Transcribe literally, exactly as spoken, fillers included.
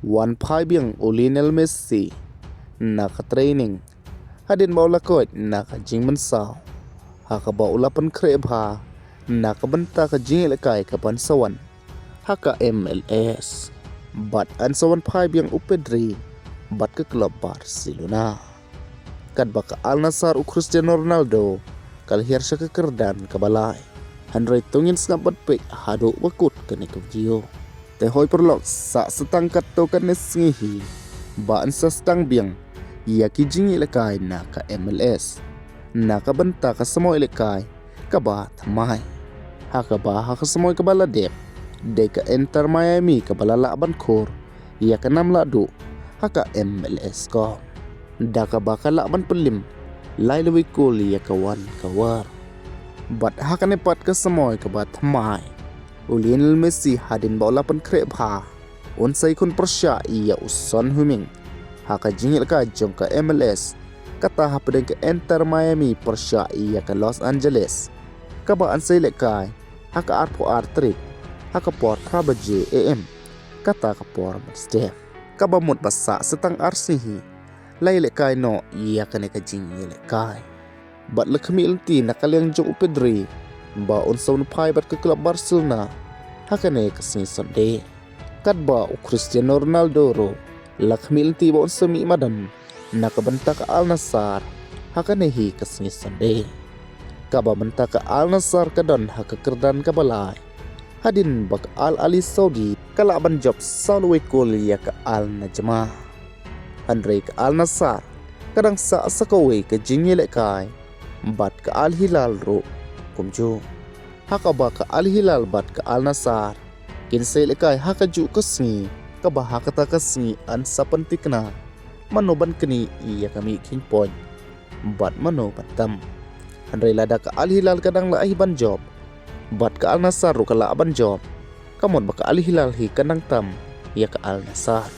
Wan phai biang u Lionel Messi na ka training hadien ba u la koit na ka jingmynsaw, ha kaba u la pynkhreh bha na ka bynta ka jingïalehkai ka ban sa wan ha ka M L S. Bad yn sa wan phai biang u Pedri bad ka klub Barcelona. Katba ka Al Nassr, u Cristiano Ronaldo ka la hiar sha ka kyrdan kaba lai. Hynrei to ngin sngap bad peit haduh ba kut kane ka video. Te hoi paralok, sah sa tang katto katne sngi hi ba yn sa sdang biang ïa ki jingïalehkai na ka M L S na ka bynta ka samoi ïalehkai kaba thymmai. Ha kaba ha ka samoi kaba la dep, dei ka Inter Miami kaba la lah ban khur ïa ka nam lahduh ha ka M L S Cup, da kaba ka lah ban pynliem lai lawei kol ïa ka wan ka war. Bad ha kane pat ka samoi kaba thymmai, u Lionel Messi hadien ba u la pynkhreh bha, un sa ïakhun pyrshah ïa u Son Heung-min ha ka jingïalehkai jong ka M L S, kata hapdeng ka Inter Miami pyrshah ïa ka Los Angeles, kaba yn sa ïalehkai ha ka arphew ar tarik ha ka por phra baje A M, kata ka por mynstep. Kaba mut ba sah sa tang ar sngi hi la ïalehkai noh ïa kane ka jingïalehkai. Bad la khmih lynti na ka liang jong u Pedri ba un sa wan phai bad ka klub Barcelona ha kane ka sngi Sunday. Katba u Cristiano Ronaldo ruh la khmih lynti ba un sa mih madan na ka bynta ka Al Nassr ha kane hi ka sngi Sunday. Kaba mynta ka Al Nassr ka don ha ka kyrdan kaba lai, hadien ba ka Al Ahli Saudi ka lah ban jop saw lawei kol ïa ka Al Najma. Hynrei ka Al Nassr ka dang sah sa kawei ka jingïalehkai bad ka Al Hilal ruh kumjuh. Ha kaba ka Al Hilal bad ka Al Nassr kin sa ïalehkai ha kajuh ka sngi, kaba ha kata ka sngi yn sa pynthikna mano ban knieh ïa ka mih kheiñ point bad mano ban tam. Hynrei lada ka Al Hilal ka dang lah hi ban jop bad ka Al Nassr ruh ka lah ban jop, ka mut ba ka Al Hilal hi kan dang tam ïa ka Al Nassr.